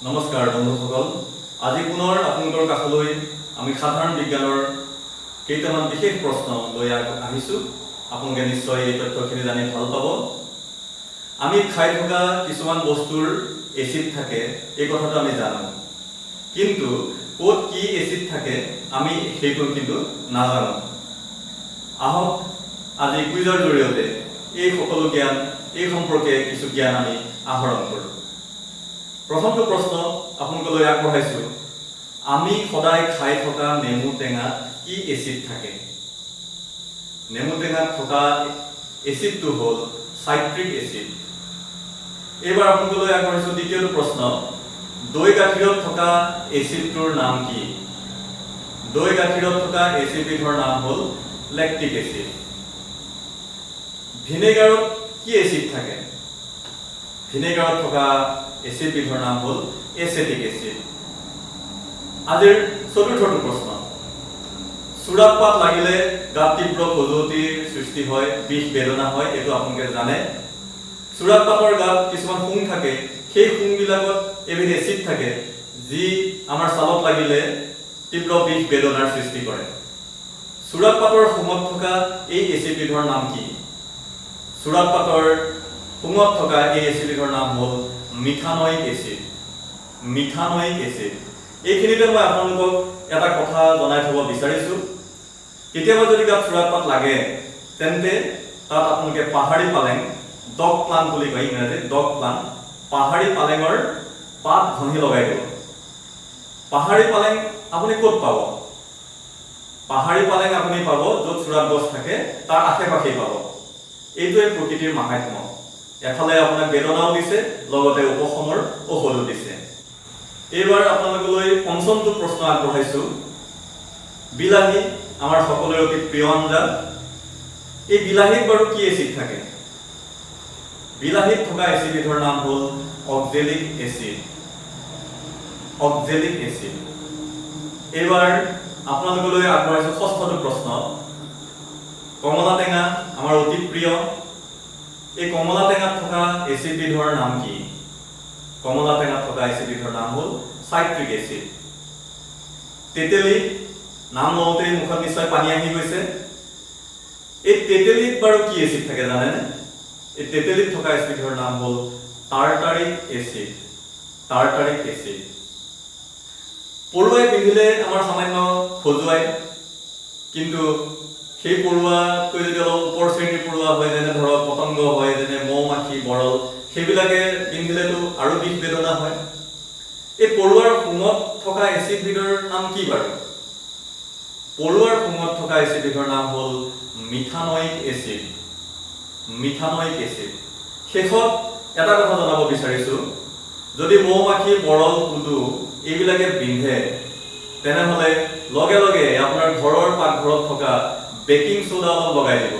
নমস্কাৰ বন্ধুসকল, আজি পুনৰ আপোনালোকৰ কাষলৈ আমি সাধাৰণ বিজ্ঞানৰ কেইটামান বিশেষ প্ৰশ্ন লৈ আহিছোঁ। আপোনালোকে নিশ্চয় এই তথ্যখিনি জানি ভাল পাব। আমি খাই থকা কিছুমান বস্তুৰ এচিড থাকে, এই কথাটো আমি জানো, কিন্তু ক'ত কি এচিড থাকে আমি সেইটো কিন্তু নাজানো। আহক, আজি কুইজৰ জৰিয়তে এই সকলো জ্ঞান, এই সম্পৰ্কে কিছু জ্ঞান আমি আহৰণ কৰোঁ। প্ৰথমটো প্ৰশ্ন আপোনালোকলৈ আগবঢ়াইছোঁ। আমি সদায় খাই থকা নেমু টেঙাত কি এচিড থাকে? নেমু টেঙাত থকা এচিডটো হ'ল চাইট্ৰিক এচিড। এইবাৰ আপোনালোকলৈ আগবঢ়াইছোঁ দ্বিতীয়টো প্ৰশ্ন। দৈ গাখীৰত থকা এচিডটোৰ নাম কি? দৈ গাখীৰত থকা এচিডবিধৰ নাম হ'ল লেক্টিক এচিড। ভিনেগাৰত কি এচিড থাকে? ভিনেগাৰত থকা এচিডবিধৰ নাম হ'ল এচেটিক এচিড। আজিৰ চতুৰ্থটো প্ৰশ্ন। চোৰাত পাত লাগিলে গাত তীব্ৰ খজুৱতিৰ সৃষ্টি হয়, বিষ বেদনা হয়, এইটো আপোনালোকে জানে। চোৰাত পাতৰ গাত কিছুমান শুং থাকে। সেই শুংবিলাকত এবিধ এচিড থাকে, যি আমাৰ ছালত লাগিলে তীব্ৰ বিষ বেদনাৰ সৃষ্টি কৰে। চোৰাত পাতৰ শুঙত থকা এই এচিডবিধৰ নাম কি? চোৰাত পাতৰ শুঙত থকা এই এচিডবিধৰ নাম হ'ল মিথানয়িক এচিড, মিথানয়িক এচিড। এইখিনিতে মই আপোনালোকক এটা কথা জনাই থ'ব বিচাৰিছোঁ। কেতিয়াবা যদি গাত চোৰাত পাত লাগে, তেন্তে তাত আপোনালোকে পাহাৰী পালেং, ডগ প্লান্ট বুলি কয় ইংৰাজীত, ডগ প্লান্ট, পাহাৰী পালেঙৰ পাত ঘঁহি লগাই দিব। পাহাৰী পালেং আপুনি ক'ত পাব? পাহাৰী পালেং আপুনি পাব য'ত চোৰাত গছ থাকে, তাৰ আশে পাশেই পাব। এইটোৱে প্ৰকৃতিৰ মাহাত্ম্য। এফালে আপোনাক বেদনাও দিছে, লগতে উপশমৰ ঔষধো দিছে। এইবাৰ আপোনালোকলৈ পঞ্চমটো প্ৰশ্ন আগবঢ়াইছো। বিলাহী আমাৰ সকলোৰে অতি প্ৰিয় আঞ্জা। এই বিলাহীত বাৰু কি এচিড থাকে? বিলাহীত থকা এচিডবিধৰ নাম হ'ল অক্সেলিক এচিড, অক্সেলিক এচিড। এইবাৰ আপোনালোকলৈ আগবঢ়াইছো ষষ্ঠটো প্ৰশ্ন। কমলা টেঙা আমাৰ অতি প্ৰিয়। এই কমলা টেঙাত থকা এচিডবিধৰ নাম কি? কমলা টেঙাত থকা এচিডবিধৰ নাম হ'ল চাইট্ৰিক এচিড। তেতেলী নাম লওঁতেই মুখত নিশ্চয় পানী আহি গৈছে। এই তেতেলীত বাৰু কি এচিড থাকে জানেনে? এই তেতেলীত থকা এচিডবিধৰ নাম হ'ল টাৰ্টাৰিক এচিড, টাৰ্টাৰিক এচিড। পৰুৱাই পিন্ধিলে আমাৰ সামান্য খজুৱাই, কিন্তু সেই পৰুৱাতকৈ যদি অলপ ওপৰ শ্ৰেণীৰ পৰুৱা হয়, যেনে ধৰক পতংগ হয়, যেনে মৌ মাখি, বৰল, সেইবিলাকে পিন্ধিলেতো আৰু বিষ বেদনা হয়। এই পৰুৱাৰ শুঙত থকা এচিডবিধৰ নাম কি বাৰু? পৰুৱাৰ শুঙত থকা এচিডবিধৰ নাম হ'ল মিথানয়িক এচিড, মিথানয়িক এচিড। শেষত এটা কথা জনাব বিচাৰিছো। যদি মৌ মাখি, বৰল, কুদু এইবিলাকে বিন্ধে, তেনেহ'লে লগে লগে আপোনাৰ ঘৰৰ পাকঘৰত থকা বেকিং চ'ডা অলপ লগাই দিব।